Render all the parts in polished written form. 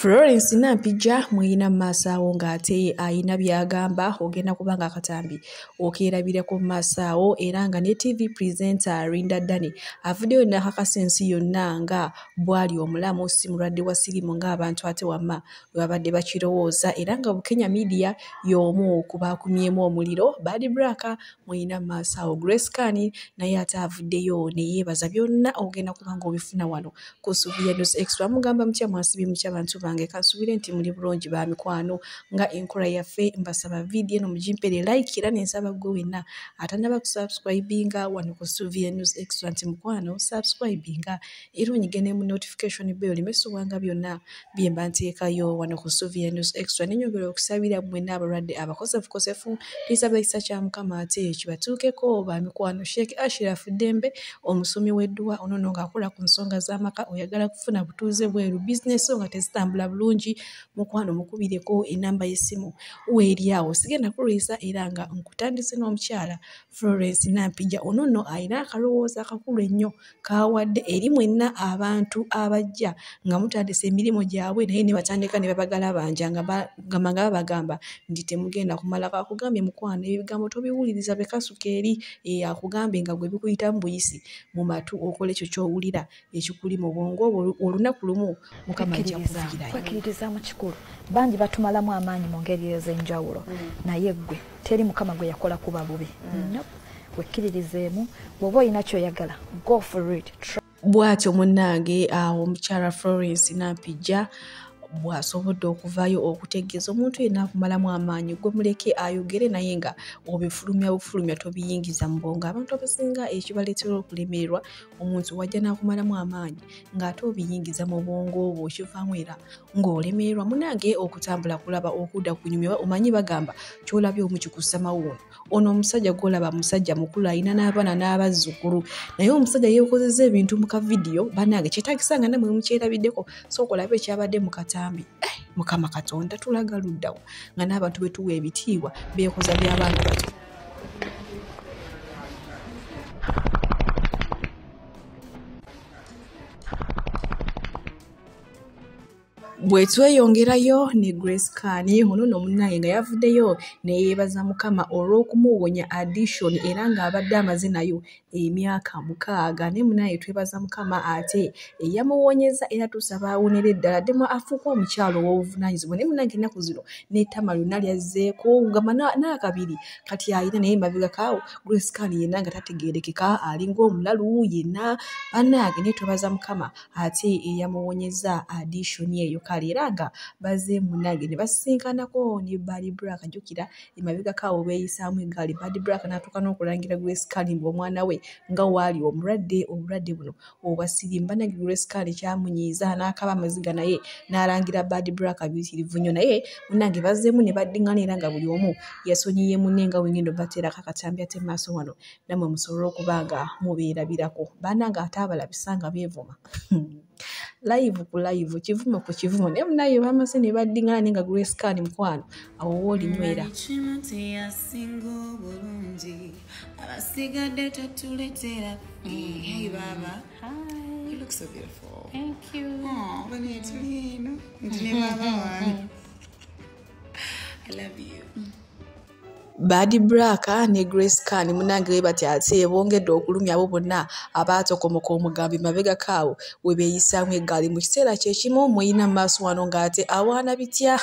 Florence Nampijja mwina maaso ng'ate ayina by'agamba ogenda kubanga akatambi okeerabirako mu maaso awo era nga ne TV presenter Linda Dani avuddeyo n'akakasa ensi yonna nga bw'ali omulamu si mulwadde wa siriimu ng'abantu ate wamma bwe babadde bakirowooza era nga Bukenya Media y'omu ku baakumyemu omuliro. Bad Black mwina maaso awo, Grace Khan naye ate avuddeyo ne yeebaza byonna ogenda kubanga obifuna wano ku Suvia News Extra. Mugamba mutya mwasibye mutya bantu bange, kansubire nti muli bulungi ba mikwano nga enkola yaffe. Mbasaba video eno mugimpere like era nensaba gwe wenna atannaba kusubscribinga wano ku Suvia News Extra nti mukwano subscribinga era onyige mu notification bell oleme byonna bye mba nteekayo wano ku Suvia News Extra. Nenyongera okusabira mwenna abalwadde abakosefukosefu, tusaba ekisa kya Mukama ate kibatuukeko ba mikwano. Sheikh Ashraf Dembe omusomi w'edduwa ono nno ng'akola ku nsonga z'amaka, oyagala kufuna butuuze bweru, bizinesi nga tezitambula bulungi, mukwano mukubireko enamba y'essimu weeri awo. Sigenda kulwisa era nga nkutandise n'omukyala Florence Nampijja ono nno alina akalowoozo akakulu ennyo k'awadde eri mwenna abantu abajja nga mutandise emirimu gyabwe naye ne batandika ne babagalabanja nga babagamba nti temugenda kumala. Akugambye mukwano ebigambo tobiwuliriza bekasuka eri akugambye nga gwe bikuyitamu buyisi mu matu okola ekyo ky'owulira ekikuli mu bwongo olunaku lumu Mukama ajja kuvugirayo. Kwekkiririza mu kikulu bangi batumalamu amaanyi mu ngeri ez'enjawulo naye ggwe teri Mukama gwe yakola kuba bubi. Wekkiririzeemu, bw'oba olina ky'oyagala go for it. Bw'atyo munnange omukyala Florence Nampijja bw'asobodde okuvaayo okutegeeza omuntu yenna akumalamu amaanyi gwe muleke ayogere naye nga obifulumya bufulumya tobiyingiza mu bwongo. Abantu abasinga ekibaleetera okulemererwa omuntu wajja n'akumalamu amaanyi ng'ate obiyingiza mu bwongo obwo okivaamu era ng'olemererwa. Munnange okutambula kulaba okudda kunyumya, omanyi bagamba ky'olabye omu kikussa mawuuno. Ono omusajja gw'olaba musajja mukulu alina n'abaana n'abazzukulu naye omusajja yeekozeza ebintu mu kavidiyo bannange kyetaagisa nga nammwe mukyerabiddeko. Sooka olabe ekyabadde mu katambi. Mukama Katonda tulaga luddawo nga n'abantu betuwa ebitiibwa beekoza by'abaana bato. Bwe tweyongerayo ne Grace Khan ono nno munnaye nga yavuddeyo ne yeebaza Mukama olw'okumuwonya addiction era ng'abadde amaze nayo emyaka 6 naye munnaye twebaza Mukama ate eyamuwonyeza era tusaba awonere ddala ddemu afuuke omukyalo ow'obuvunaanyizibwa. Naye munnange ennaku zino n'ettama lyonna lyazzeeko gamba n'akabiri kati ayina naye mabega kaawo Grace Khan yenna nga tategeerekeka alinga omulalu yenna bannange naye twebaza Mukama ate eyamuwonyeza addiction eyo. Kale era nga bazze munnange ne basisinkanako ne Bad Black, jjukira emabega kaawo beeyisaamu eggaali. Bad Black n'atuuka n'okulangira Grace Khan mbu omwana we nga waali omulwadde obulwadde buno obwa siriimu. Bannange Grace Khan kyamunyiiza n'akaba amaziga naye n'alangira Bad Black biyitirivu nnyo naye munnange bazzeemu ne baddiŋŋana era nga buli omu yasonyiye munne nga bwe ngendo bateerako akatambi ate maaso wano nammwe musobole okuba nga mubeerabirako. Bannange ate abalabisa nga beevuma live ku live, kivumo ku kivumo naye munnaye bamaze ne baddiŋŋana naye nga Grace Khan mukwano awo w'olinywera. Hey Baba. Hi. You look so beautiful. Thank you. Oh, I love you. Bad Black ne Grace Khan munnange we bati ate bongedde okulumya abo bonna abaatokomoka omugambi mabega kaawo we beeyisaamu eggaali. Mu kiseera kye kimu muyina mu maaso wano ng'ate awaana bitya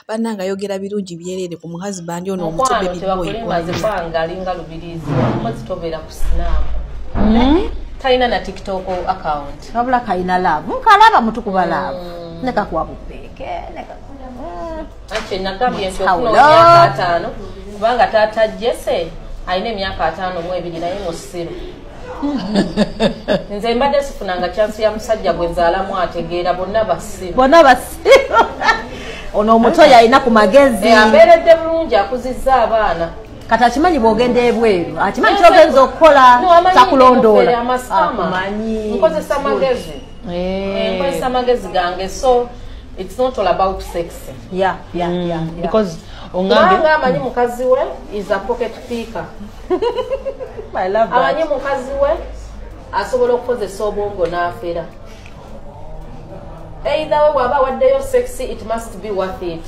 bannange ayogera birungi byereere ku muhusband ono omuto baby boy. Tebakulimba alinga lubirizi omukozi tobeera ku Snap. Talina na TikTok account. Wabula kalina love. Nkalaba mutukuba love. Nekakuwa bupeeke. Ate nagambye nti okufuna emyaka 5 kubanga taata Jesse alina emyaka 52 naye musiru. Nze mbadde sifunanga chance ya musajja gwe nzaalamu ategeera bonna basiru. Bonna basiru. Ono omuto yalina ku magezi. Ambeeredde bulungi akuzizza abaana. Kati akimanyi bw'ogenda ebweru, akimanyi ky'ogenza okukola takulondoola. Akumanyi. Nkozesa magezi. Nkozesa magezi gange so it's not all about sex. Yeah. Because Ongambe amanyi mukazi we is a pocket picker. I love that. Amanyi mukazi we asobola okukozesa obwongo n'afera. Either way waba waddeyo sex, it must be worth it.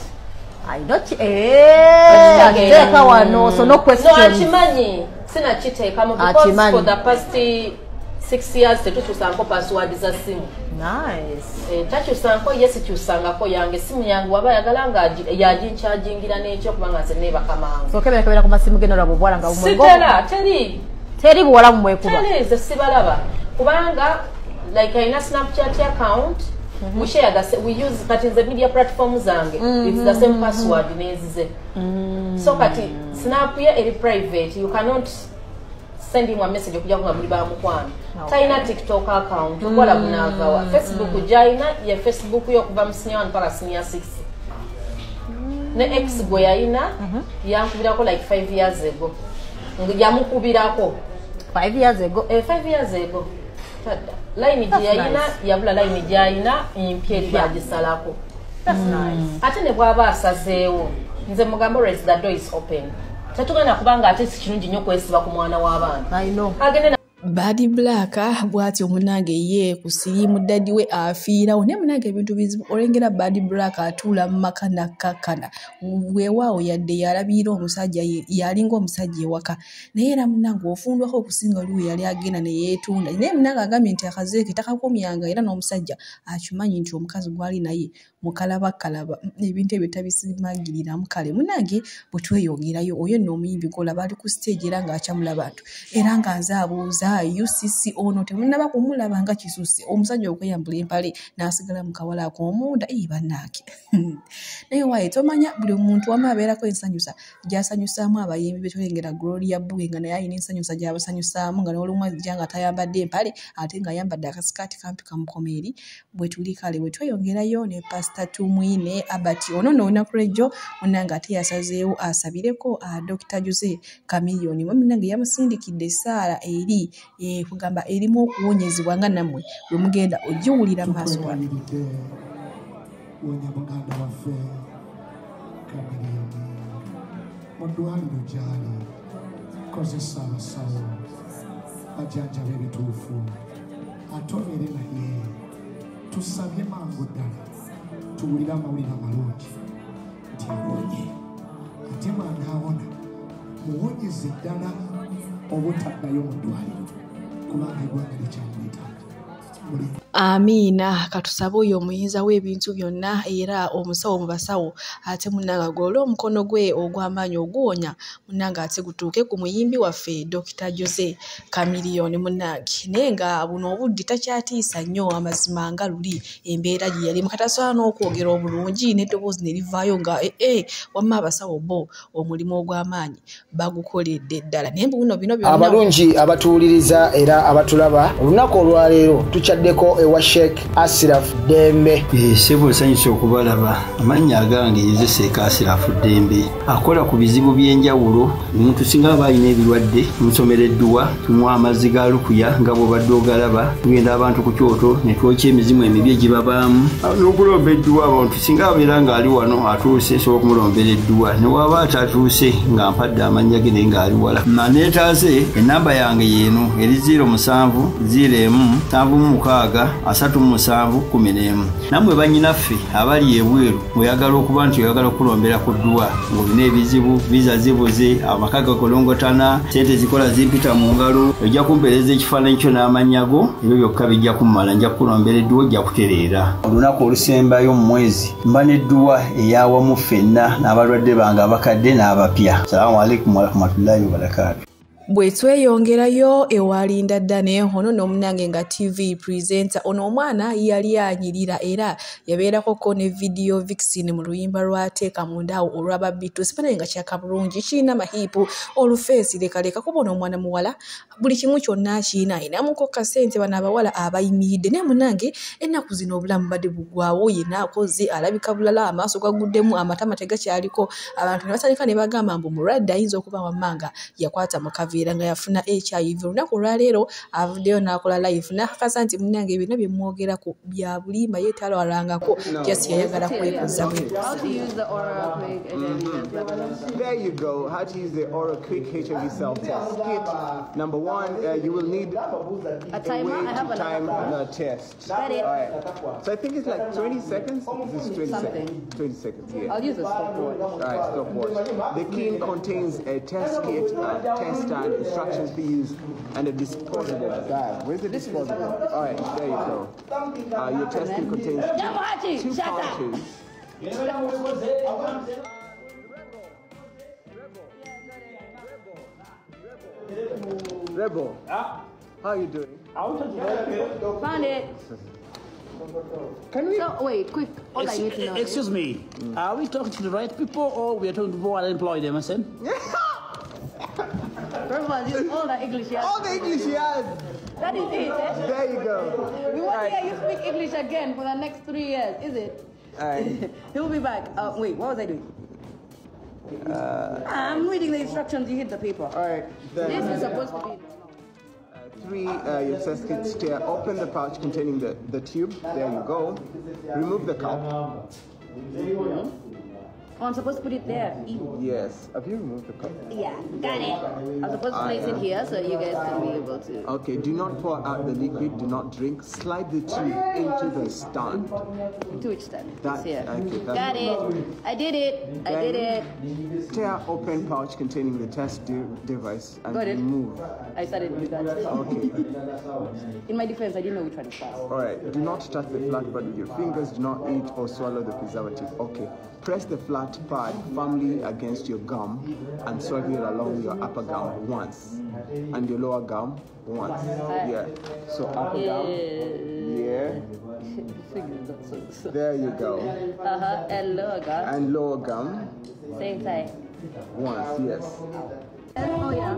I don't akiteeka wano, so no question. No, akimanyi sinakiteekamu because for the past 6 years tetukyusanko password za simu. Nice. Takyusanko ye sikyusangako yange simu yange waba ayagala nga yaginkyajingira n'ekyo kubanga nze neebaka mangu. So kebera ku masimu geno labo buwala nga bumwe. Sitera teri buwala mumwekuba. Teri nze sibalaba kubanga like alina Snapchat account. We share the we use kati nze media platform zange. It's the same password nezize. So kati Snap ye eri private, you cannot send him a message okuja nga muli ba mukwano. Talina TikTok account, wala bunavawa. Facebook jaina ye Facebook yo kuva mu senior 1 paka senior 6. Ne ex gwe yalina yankubirako like 5 years ago. Yamukubirako 5 years ago. 5 years ago. Tadda. Line gye yalina yabula line gy'alina empya eri bagisalako. That's nice. Ate ne bw'aba asazeewo nze mugamba always the door is open. Tetugenda kubanga ate si kirungi nnyo kwesiba ku mwana w'abaana. I know. Agende Bad Black bw'atyo munange ye ku siriimu daddy we afiirawo. Naye munange ebintu bizibu, olengera Bad Black atuula mu maka nakkakkana, weewaawo yadde yalabirira omusajja yalinga omusajja ewaka, naye era munange ofundwako okusinga oli we yali agenda ne yeetunda. Naye munange agambye nti akazeeke takakomyanga, era n'omusajja akimanyi nti omukazi gw'ali naye mukalabakalaba, ebintu ebyo tabisimagiriramu. Kale munange bwe tweyongerayo, oyo nno omuyimbi gw'olaba ali ku stage era ng'akyamula bantu, era nga nze abuuza UCC ono temunnaba kumulaba nga kisusse omusajja okweyambula empale n'asigala mu kawala ak'omunda. Bannange naye waaye tomanya buli muntu wama abeerako ensanyusa gy'asanyusaamu abayimbi be tulengera Gloria Buge nga naye alina ensanyusa gy'abasanyusaamu, nga n'olumu ajja nga tayambadde empale ate ng'ayambadde akasikaati kampi kamukoma eri. Bwe tuli kale bwe tweyongerayo ne Pastor Tumwine Abati ono nno olunaku lw'ejjo munnange ate yasazeewo asabireko Dr. Jose Chameleone. Munnange yamusindikidde essaala eri kugamba erimu okuwonyezebwa nga nammwe bwe mugenda ogiwulira mu maaso wano. Wonya muganda waffe Chameleone mu ddwaliro gy'ali, kozesa abasawo bajjanjaba ebituufu, ate obeere naye. Tusabye mangu ddala tuwulire amawulire amalungi nti awonye, ate bw'anaawona muwonyeze ddala obutaddayo mu ddwaliro kubanga eggwanga likyamwetaaga. Amiina. Katusabe oyo omuyinza w'ebintu byonna era omusawo mu basawo, ate munnange agolole omukono gwe ogw'amaanyi oguwonya munnange ate gutuuke ku muyimbi waffe Dr. Jose Chameleone munnange. Naye nga buno obudde takyatiisa nnyo amazima nga luli embeera gye yalimu, kati asobola n'okwogera obulungi n'eddoboozi ne livaayo nga wamma abasawo bo omulimu ogw'amaanyi bagukoledde ddala. Naye buno bino byonna abalungi abatuwuliriza era abatulaba, olunaku olwaleero tukyaddeko ewa Sheikh Asiraf Dembe. Sebo nsanyusa okubalaba. Amannya agange nze Sheikh Asiraf Dembe, akola ku bizibu by'enjawulo. Omuntu singa aba alina ebirwadde tumusomera edduwa, tumuwa amazzi ga lukuya nga bw'obadde ogalaba, tugenda abantu ku kyoto ne twokya emizimu emibi egibabaamu n'okulomba edduwa. Abantu singa abeera ng'ali wano atuuse, nsobola okumulombera edduwa, ne waba atatuuse nga mpadde amannya ge naye ng'ali wala. Naneetaase ennamba yange yeeno eri 07 01 76 37 11. Nammwe bannyinaffe abali ebweru oyagala okuba nti oyagala okulombera ku dduwa ng'olina ebizibu, viza zibuze, amaka gakolongotana, sente zikola zimpita mu ngalo, ojja kumpeereza ekifaananyi kyo n'amannya go, ebyo byokka bijja kummala, nja kukulombera edduwa ojja kutereera. Olunaku olusembayo mu mwezi mba n'edduwa eyawamu ffenna n'abalwadde bange abakadde n'abapya. Salaamu alaikum warahmatullahi wabarakaatu. Bwe tweyongerayo ewalinda Dane ono n'omunange nga TV presenter, ono omwana yali anyirira era yabeerako ne video vixen mu luyimba lw'ateeka munda awo olw'aba Beatles, naye nga kyaka bulungi kirina mahiipu olufeesi lekaleka kuba ono omwana muwala buli kimu kyonna akirina, ayinamuko kasente. Bano abawala abayimiridde naye munange ennaku zino obulamu badde buggwawo, yenna akoze alabika bulala, amaaso gaguddemu, amatama tegakyaliko, abantu ne batandika ne bagamba mbu mulwadde ayinza okuba wammanga yakwata mu kavi. era nga yafuna HIV. Olunaku olwaleero avuddeyo n'akola live n'akakasa nti munnange byonna bye mwogerako bya bulimba, ye talwalangako, just yayagala kwekuza bwekuza. There you go. How to use the OraQuick HIV self-test kit. Number one, you will need a timer. Way to time the test. Got it. All right. So I think it's like 20 seconds. This is 20 seconds. 20 seconds, yeah. I'll use a stopwatch. All right, stopwatch. The kit contains a test kit, a test stand, instructions for use, and a disposable bag. Where's the disposable? All right, there you go. Your test kit contains two pouches. Rebel, how are you doing? Found it. Can we? So, wait, quick. All I need to know. Excuse me. Are we talking to the right people or we are talking to people who are unemployed, Emerson? Rebel, all the English he has. All the English he has. That is it. Eh? There you go. We won't hear you speak English again for the next 3 years, is it? All right. He'll be back. Wait, what was I doing? I'm reading the instructions. You hit the paper. All right. Then, this is supposed to be. 3, your test kit. Tear open the pouch containing the tube. There you go. Remove the cup. Oh, I'm supposed to put it there. Ew. Yes. Have you removed the cup? Yeah, got it. I'm supposed to place it here so you guys can be able to. Okay, do not pour out the liquid. Do not drink. Slide the tube into the stand. To which stand? That, here. Okay, got it. I did it. I did it. Tear open pouch containing the test device and got it. Remove. I started with that. Okay. In my defense, I didn't know which one is first. All right. Do not touch the flat pad with your fingers. Do not eat or swallow the preservative. Okay. Press the flat pad firmly against your gum and swipe it along your upper gum once and your lower gum once. Yeah. So upper gum. Yeah. There you go. And lower gum. And lower gum. Same time. Once, yes. Oh yeah.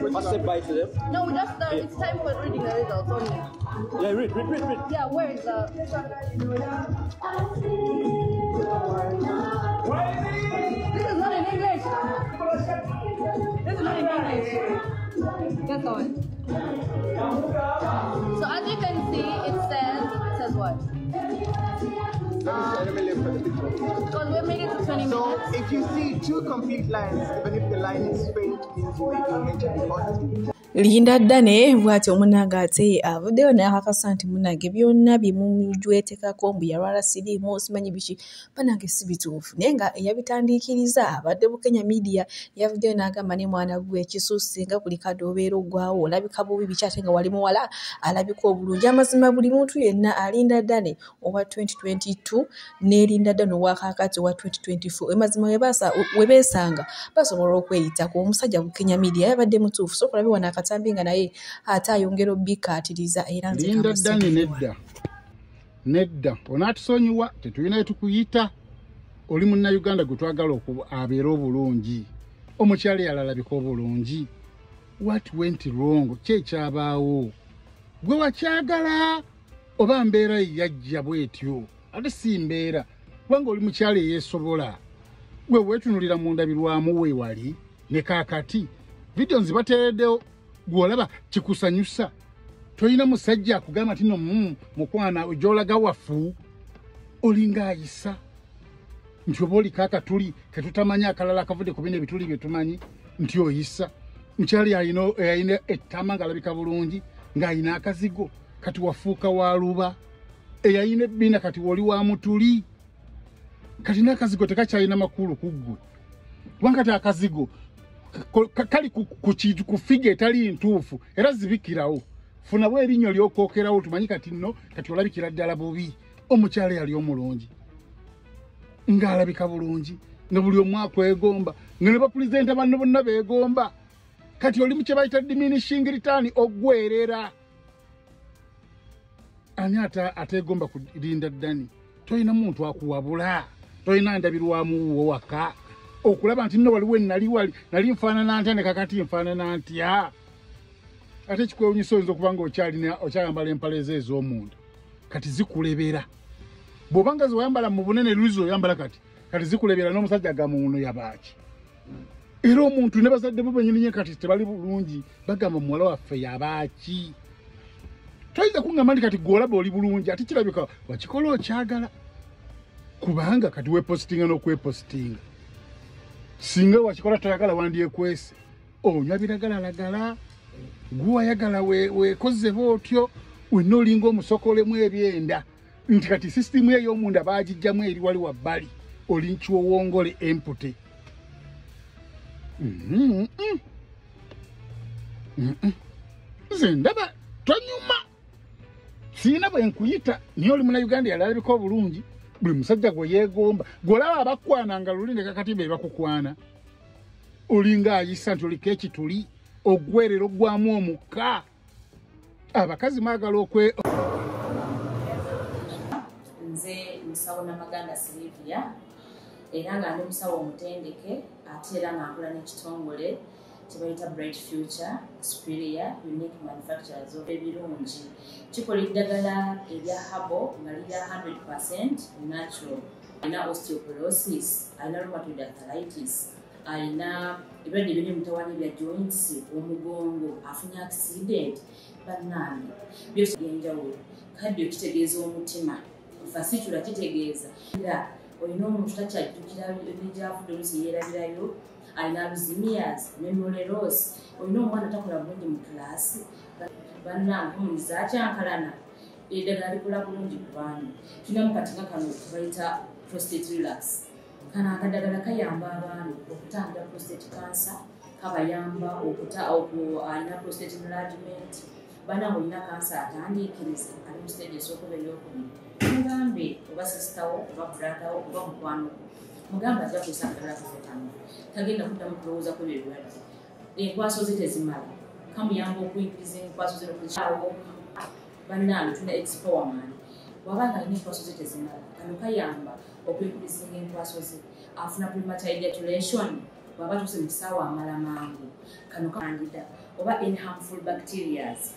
Must say bye to them. No, we just it's time for reading the results only. Yeah, read. Yeah, where is the? This is not in English. This is not in English. That's all. So as you can see, it says what? Let me look for the picture. Because we made it to 20 minutes. So if you see two complete lines, even if the line is faint, means you may be HIV positive. Linda Dane bw'atyo omunnange ate avuddeyo n'akakasa nti munnange byonna bye mujwetekako mbu yalwala siriimu simanyi biki bannange si bituufu, naye nga eyabitandiikiriza abadde Bukenya Media yavuddeyo n'agamba ne mwana gwe ekisusse nga buli kadde obeera oggwawo olabika bubi biki ate nga wali muwala alabika obulungi. Amazima buli muntu yenna Linda Dane owa 2022 ne Linda Dane owa kaakati owa 2024 amazima we beesanga basobola okweyitako. Omusajja Bukenya Media yabadde mutuufu, so kulabe wano akatambi nga naye ate ayongera obbikaatiriza era nze Linda Dane nedda onaatusonyiwa tetulina tukuyita oli munnayuganda gwe twagala abeere obulungi, omukyala yalalabika obulungi. What went wrong? Ki ekyabaawo? Gwe wakyagala oba mbeera yajja bwetyo? Ate si mbeera, kubanga oli mukyala eyeesobola. Gwe weetunulira mu ndabirwamu weewali ne kaakati vidiyo nzibateereddewo gw'olaba kikusanyusa. Tolina musajja akugamba nti no mukwana gy'olaga wafu olinga ayisa nti oba oliko akatuli ketutamanya akalala akavudde ku bino ebituli bye tumanyi nti oyisa. Mukyali alina ettama ng'alabika bulungi ng'alina akazigo kati wafuuka waluba, eyalina ebbina kati woli wa mutuli, kati n'akazigo tekakyalina makulu ku ggwe kubanga kati akazigo kali ku figa etali ntuufu era zibikirawo. Funa bwe erinnyo ly'okwokerawo tumanyi kati nno kati olabikira ddala bubi. Omukyala yali omulungi ng'alabika bulungi nga buli omu akwegomba nga ne bapulezidenti banno bonna beegomba, kati oli mu kye bayita diminishing return oggwerera. Ani ateegomba ku Linda Dani? Tolina muntu akuwabula, tolina ndabirwamu wuwo waka okulaba nti nno waliwo nali nfaanana ntya ne kakati nfaanana ntya. Ate kikwewunyisa oyinza okuba nga okyayambala empale ezo ez'omunda kati zikulebera. Bw'obanga ze wayambala mu bunene luzi oyambala kati zikulebera n'omusajja agamba ono yabaaki. Era omuntu ne bazadde bo bennyini kati tebali bulungi, bagamba muwala waffe yabaaki. Toyinza kuŋŋamba nti kati gw'olaba oli bulungi ate kirabika wakikola okyagala, kubanga kati weepositinga n'okwepositinga. Singa wakikola toyagala wandyekwese, onywa biragalalagala, gw'oyagala weekoze bw'otyo, wenna olinga omusokolemu ebyenda nti kati sisitimu ey'omunda baagijjamu eri wali wabbali, oli nkiwowongole empute. Nze ndaba tonyuma, siina bwe nkuyita, naye oli Munnayuganda yalabika obulungi, buli musajja gwe yeegomba, gw'olaba abakwananga luli ne kakati be bakukwana, olinga ayisa nti oliko ekituli, ogwerera oggwamu omukka. Abakazi mwagala okwe. Nze musawo Namaganda Sylvia, era nga ndi musawo omutendeke ate era nga nkola n'ekitongole kye bayita Bright Future Superior Unique Manufacturers of ebirungi. Kikola eddagala erya herbal nga lirya 100% natural. Alina osteoporosis, alina rheumatoid arthritis, alina ebirwadde ebiri mutawaanya bya joints, omugongo, afunye accident, bannange byose byenjawulo. Kaddi kitegeeza omutima, fasitula kitegeeza era olina omuntu takyajjukira n'egyavudde oluusi yeerabirayo, alina Alzheimer's, memory loss, olina omwana takola bulungi mu kilaasi, bannange hormones zaakyankalana, eddagala likola bulungi ku baana. Tulinamu kati nga kano kebayita prostate relax. Kano akadagala kayamba abaami okutangira prostate cancer, kabayamba alina prostate enlargement, bannange olina kansa atandiikiriza ali mu stage esooka oba ey'okubiri, mugambe oba sisitawo oba brotherwo oba mukwano gwo, mugambe ajja kukozesa akadagala kaffe kano, tagenda kuddamu kulowooza ku ebyo ebirwadde. Enkwaso ze tezimala, kamuyamba okuyigiriza enkwaso ze n'okuzikyawo. Bannange tulina expowerman, bw'aba nga alina enkwaso ze tezimala, kano kayamba okuyigiriza enkwaso ze, afuna premature ejaculation, bw'aba atuuse mu kisaawe amala mangu, kano kandida oba any harmful bacterias.